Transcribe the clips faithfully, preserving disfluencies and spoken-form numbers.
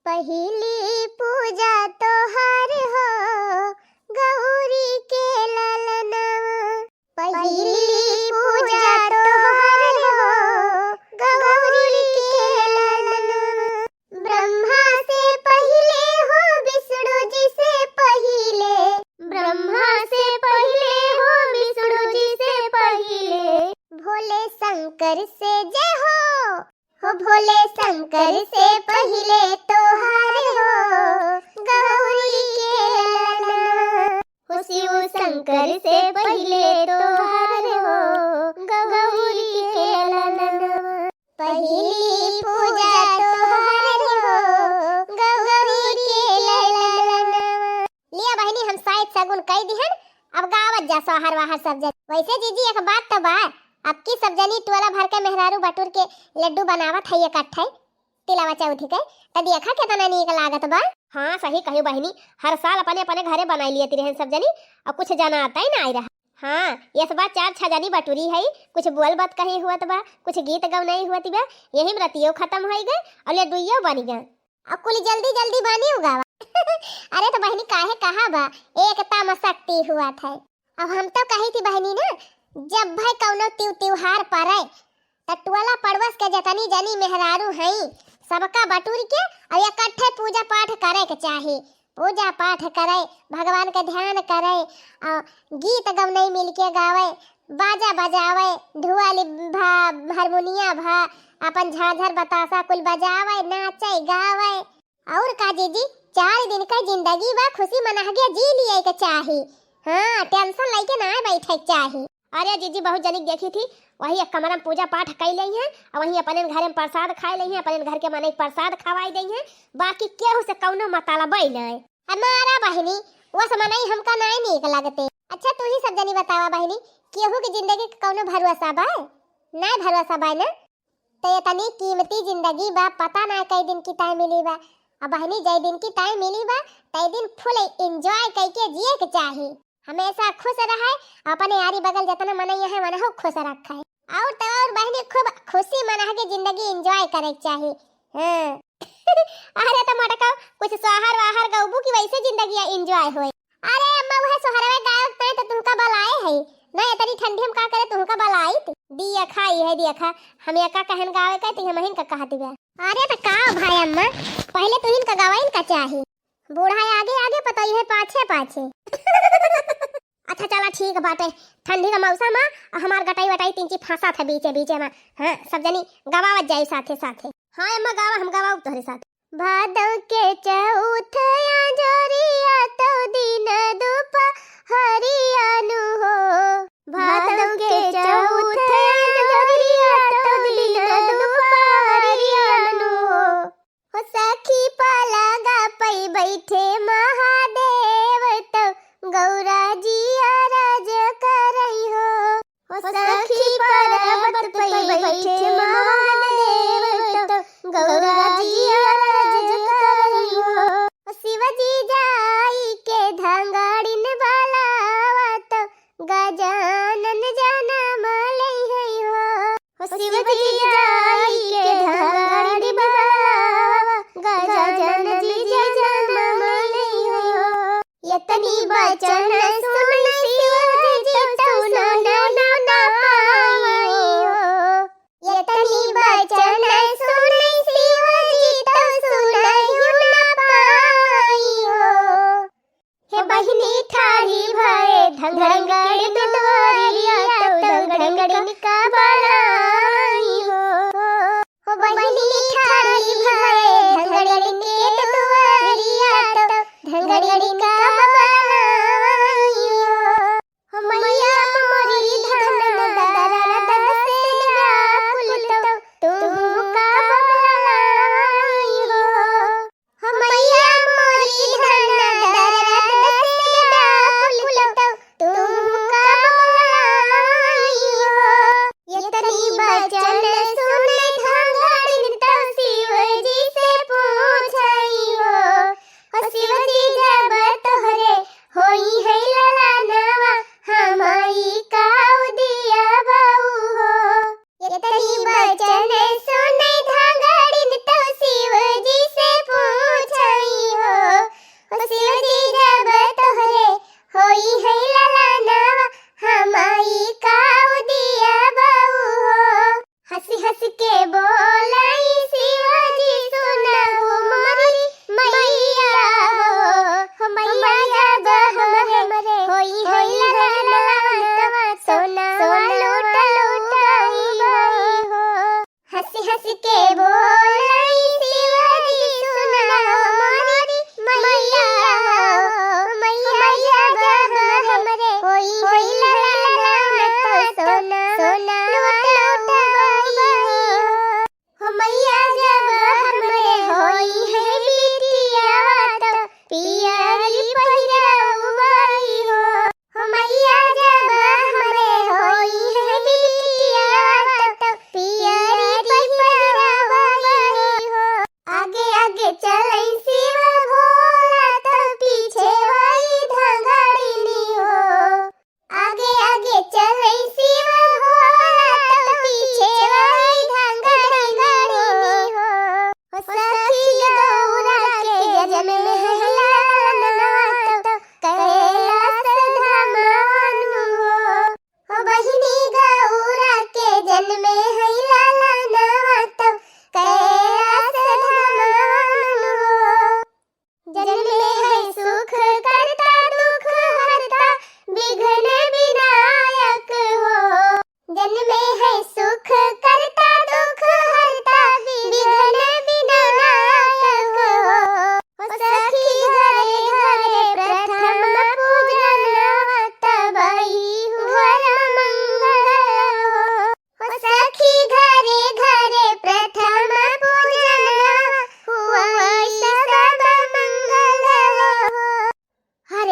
पहिली पूजा तोहार हो गौरी के ललनवा, पहिली पूजा तोहार हो गौरी के ललनवा। ब्रह्मा से पहिले हो विष्णु जी से पहिले, ब्रह्मा से पहिले हो विष्णु जी से पहिले, भोले शंकर से जय हो, हो भोले शंकर से पहिले तोहार हो गौरी के ललनवा। हो शिव शंकर से पहिले तोहार हो गौरी के ललनवा। पहिली पूजा तोहार हो गौरी के ललनवा। लिया बहिनी, हम साइत सगुन कई दिहन, अब गावत जा सोहर वाहर सब जनी। वैसे जीजी एक बात तो बा, अब की सब जनी टोला भर के मेहरारू बटुर के लड्डू बनावत है इकट्ठे तिलावा चौथी के, त देखा केतना नीक लागत बा। हाँ सही कही बहिनी, हर साल अपने अपने घरे बनाई लियत रहन सब जनी, और कुछ जनाता ही ना आई रहा। हाँ, यस बार चार छह जनी बटुरी है, कुछ बोल बात कही हुअत बा, कुछ गीत गवनाई हुअत बा, यही में रतियो खत्म होई गए और लड्डुइयो बन गए। अब कुल जल्दी जल्दी बनी उगावा। अरे तो बहिनी काहे कहा बा, एकता में शक्ति हुआ था। अब हम तो कही थी बहिनी ना, जब भाई कौनो तिउ-, त्योहार पड़े, त टोला पड़ोस के जतनी जनी मेहरारू हई, सबका बटुर के और इकट्ठे पूजा पाठ करे के चाही। पूजा पाठ करे, भगवान के ध्यान करे, और गीत गवनई मिल के गावे, बाजा बजावे, ढुआली भा, हारमोनिया भा, अपन झांझर बतासा कुल बजावे, नाचे, गावे। और का जीजी, चार दिन का जिंदगी बा, खुशी मना के जी लिए के चाही। हाँ, tension लेके ना बैठे के चाही। अरे जीजी, बहुत जनिक देखी थी, वही एक कमरा में पूजा पाठ कई लेई हैं, और वहीं अपने घर में प्रसाद खाए लेई हैं, अपने घर के मनई के प्रसाद खवाई देई हैं, बाकी केहू से कौनो मतलब ही नहीं। हमारा बहिनी, वो सब मनई हमका नहीं नीक लगते। अच्छा, तू ही सब जनी बतावा बहिनी, केहू के जिंदगी के कौनो भरोसा बा? नहीं भरोसा बा ना? तो इतनी कीमती जिंदगी बा, पता ना कई दिन की ताई मिली बा। अब बहिनी, जय दिन की ताई मिली बा, तय दिन full enjoy कई के जिए के चाही। हमेशा खुश रहे, अपने आरी बगल जतना मनई है, वनहु खुश रखे। और तो और बहिनी, खूब खुशी मना के जिंदगी enjoy करे के चाही। हाँ। अरे तो मोटका, कुछ सोहर वाहर गौबू की वैसे जिंदगी enjoy होए। अरे अम्मा, वह सोहरवे गायब तय तो तुमका बलाए है ना, इतनी ठंडी हम का करे तुमका बलाई? दिया खाई है, दिया खा। हम या का कहन गावे का, तो हम हिन का कहती बा। अरे तो का भाई अम्मा, पहले तो हिन का गवाइन का चाही। बूढ़ा आगे आगे, पतोई है पाछे पाछे। अच्छा चला ठीक बाटे, ठंडी का मौसम है, हमार गटाई वटाई तिंची फंसा था बीचे बीचे में। हाँ, सब जनी गवावत जाई साथे साथे। हाँ अम्मा, गावा, हम गवाऊ तोहरे साथ। भादव के चौथ अंजोरिया तो दिन दुपहरिया नु हो। भादव के चौथ अंजोरिया तो दिन दुपहरिया नु हो। हो सखी पलगा पै बैठे महादेव, तो गौरा जी अरज करई हो। हो सखी पर्वत पै बैठे महादेव, तो गौरा जी अरज करई हो। हो शिव जी जाई के धांगड़िन बलावा, तो गजानन जनम लइहै हो। हो शिव जी जाई के धांगड़ी बलावा, गजानन जी जनम लइहै हो। यतनी बचन सुन शिव जी तो सुनहु न पाई हो। यतनी बचन सुन शिव जी तो सुनहु न पाई हो। हे बहिनी ठाढ़ी भए धंगड़िन के दुआरिया, तो धंगड़िन का बड़ाई हो। हो बहिनी ठाढ़ी भए धंगड़िन के दुआरिया, तो धंगड़िन का बड़ाई।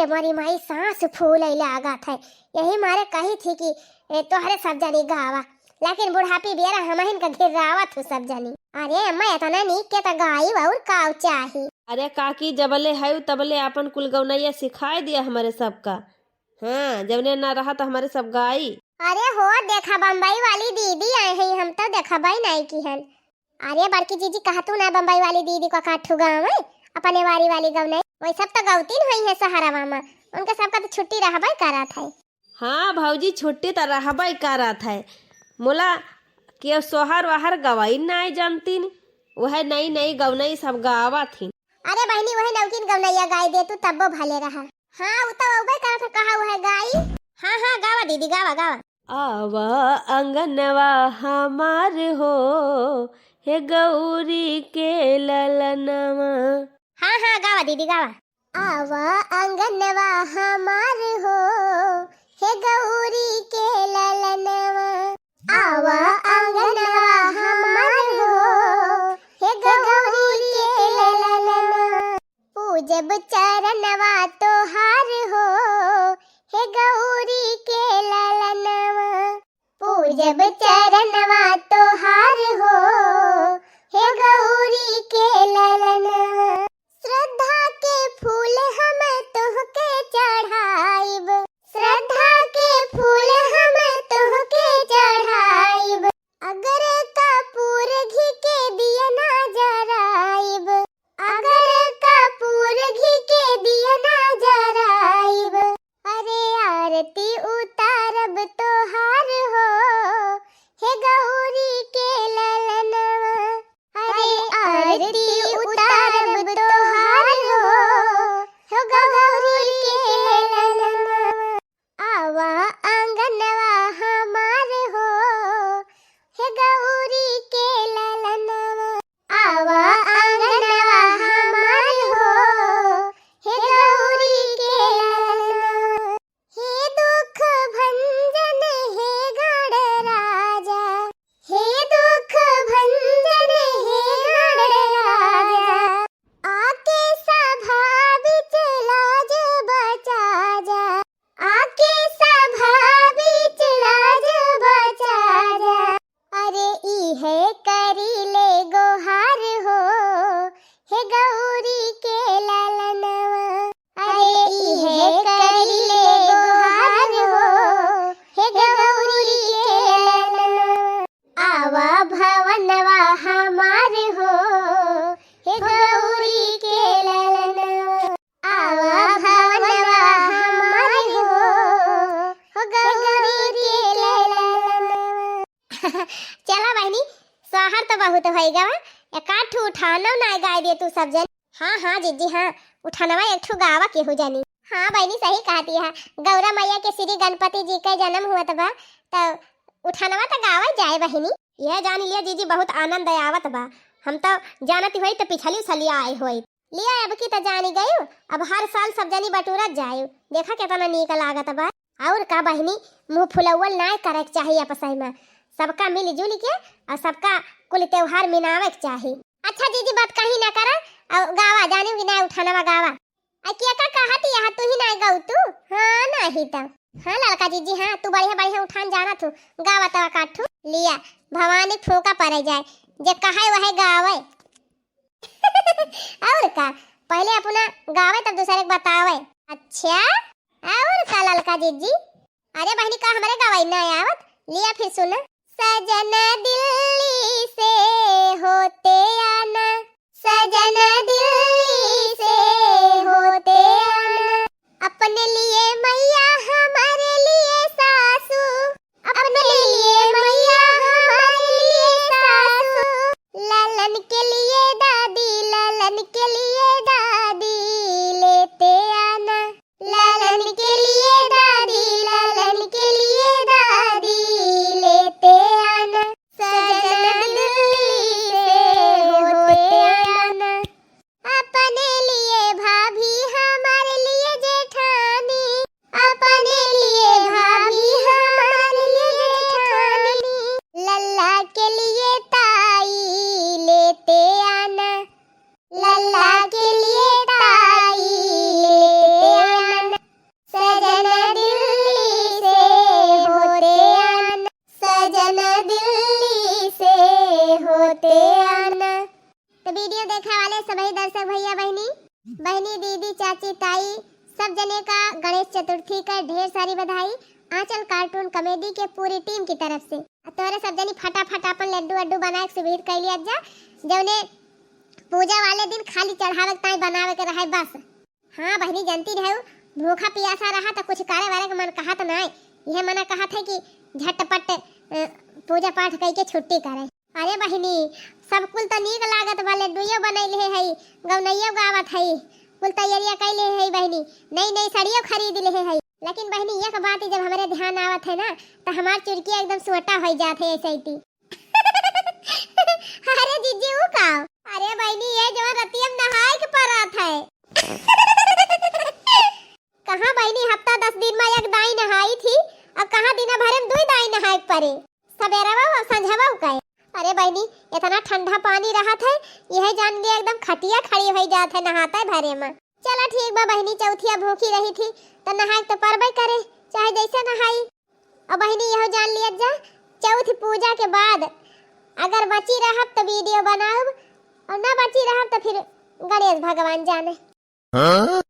ते मोरी माई सांस फूले लागत है, यही मारे कही थी कि ए, तोहरे सब जनी गावा, लेकिन बुढ़ापी बेरा हमहिन का घिर्रावत हो सब जनी। अरे अम्मा, इतना नीक के त गाई, और का चाही? अरे काकी, जबले है तबले आपन कुल गौनैया सिखाए दिया हमरे सबका। हाँ, जबले ना रहा त हमरे सब गाई। अरे हो, देखा बम्बई वाली दीदी आए हैं, हम तो देखबे नहीं की हन। अरे बड़की जीजी, कहतू ना बम्बई वाली दीदी को काठू गावे, अपने वारी वाली गौनई, वही सब तो गौतीन हुई है शहरवा में, उनके सबका तो छुट्टी रहबे करत है। हाँ भौजी, छुट्टी त रहबे करत है। मोला केव सोहर वहर गवई नाय जानतीन, वह नई नई गवनई सब गावत ही। अरे बहिनी, वह नौकीन गवनैया गाय दे तू, तब्बो भले रहा। हाँ, उ तो अउबे करत है, कहा वह गाई। हाँ हाँ, गावा दीदी, गावा गावा। आवा अंगनवा हमार हो, हे गौरी के ललनवा। हाँ हाँ, गावा दीदी, गावा। आवा अंगनवा हमार हो, हे गौरी के ललनवा। आवा अंगनवा हमार हो, हे गौरी के ललनवा। पूजब चरणवा तोहार हो, हे गौरी के ललनवा। पूजब चरणवा तोहार हो, हे गौरी के ललनवा। श्रद्धा के फूल हम तोहके चढ़ाइब, श्रद्धा के फूल हम तोहके चढ़ाइब। अगर कपूर घी के दिया ना जराइब, अगर कपूर घी के दिया ना जराइब, अरे आरती उतारब तोहार हो, हे गौरी के ललनवा। अरे आरती उतारब तोहार हो, हे गौरी के ललनवा। आवा आंगनवा हमार हो, हे गौरी के ललनवा। आवा आंगनवा हमार हो, हे गौरी के ललनवा। हे दुख भंजन हे गण राजा, हे दुख भंजन हे गण राजा। आके सभा बिच लाज बचा जा, आके सभा बिच लाज बचा जा। अरे इहे करी ले गोहार हो, हे गौरी के ललनवा। अरे इहे करी ले गोहार हो, हे गौरी के ललनवा। आवा भवनवा हमार हो, हे गौरी के ललनवा। आवा भवनवा हमार हो, हो गौरी के ललनवा। चला बहिनी, सोहर तो बहुत होइ गवा, एकाध ठू उठानौ नाय गाय दे तू सब जन। हाँ हाँ जिज्जी हाँ, उठानवा एक ठू गावा केहू जनी। हाँ बहिनी, सही कहती है, गौरा मैया के श्री गणपति जी के जन्म हुवत बा, त उठानवा त गावा जाए बहिनी। यह जान लिया जिज्जी, बहुत आनंद आवत बा। हम तो जानत होई त पिछली सलिया आए होई। लिया, अब की त जानी गयू, अब हर साल सब जनी बटूरत जायू। देखा केतना नीक लागत बा। और का बहिनी, मुँह फुलौल नाय करे के चाही आपसै में। सबका मिलजुल के और सबका कुल त्योहार मनावे के चाही। अच्छा जिज्जी, बात कहीं ना करा, और गावा जानी कि ना उठानवा गावा। आ के का कहत यहाँ, तू ही नाय गाऊ तू? हाँ, नाही त। हाँ ललका जिज्जी, हाँ, तू बढ़िया बढ़िया उठान जानत हू, गावा तवा काठू। लिया, भवानी फूंका पड़े जाए, जे कहे वहे गावे। और का, पहले अपना गावे तब दूसरे के बतावे। अच्छा, और का ललका जिज्जी? अरे बहिनी, का हमरे गवाई ना आवत? लिया फिर सुन। सजन दिल्ली से होते आना, सजन दिल्ली से होते आना, अपने लिए मैया हमारे लिए सासू, अपने लिए मैया हमारे लिए सासू, लालन के लिए दादी, लालन के लिए दादी लेते आना, लालन के लिए दादी, लालन के लिए दादी लेते आना, सजन दिल्ली से होते आना। अपने लिए भाभी, हमारे लिए जेठानी, अपने लिए भाभी, हमारे लिए जेठानी, लल्ला के लिए ताई लेते आना, लल्ला के लिए ताई लेते आना। देखा वाले सभी दर्शक भैया बहिनी, बहिनी, दीदी, चाची, ताई, सब जने का गणेश चतुर्थी का ढेर सारी बधाई। आंचल cartoon comedy के पूरी team की तरफ से। आ तोहरे सब जनी फटाफट अपन लड्डू वड्डू बनाए के सुविधा कर लिया जा, जौने पूजा वाले दिन खाली चढ़ावे के ताई बनावे के रहे बस। हाँ बहिनी, जानती रहे, भूखा पियासा रहा तो कुछ करे वारे के मन कहत नाय। यह मना कहत है कि झटपट, अ, पूजा पाठ करके छुट्टी करे। अरे बहिनी, सब कुल तो नीक लागत बा, लड्डुओ बनैले है, गौनैयो गावत है, कुल तैयारियां कैले है बहिनी, नई नई साड़ियों खरीद ले है। लेकिन बहिनी, एक बात जब हमरे ध्यान आवत है ना, तो हमार चुरकी एकदम सोटा हो जात है ऐसे ही। अरे जीजी, ऊ का? अरे बहिनी, ये जवन रतिया में नहाए के परत है। कहाँ बहिनी, हफ्ता दस दिन में एक दाई नहाई थी, अब कहाँ दिना भरे में दुई दाई नहाए के परे, सबेरवा और संझवा का। अरे बहिनी, इतना ठंडा पानी रहत है, यह जान के एकदम खटिया खड़ी हो जात है नहाते भरे में। चला ठीक बा बहिनी, चौथिया भूखी रही थी तो नहाए के तो परबे करे, चाहे जैसे नहाई। और बहिनी, यह जान लिया जा, चौथ पूजा के बाद अगर बची रहब तो video बनाउब, और ना बची रहब तो फिर गणेश भगवान जाने। हाँ?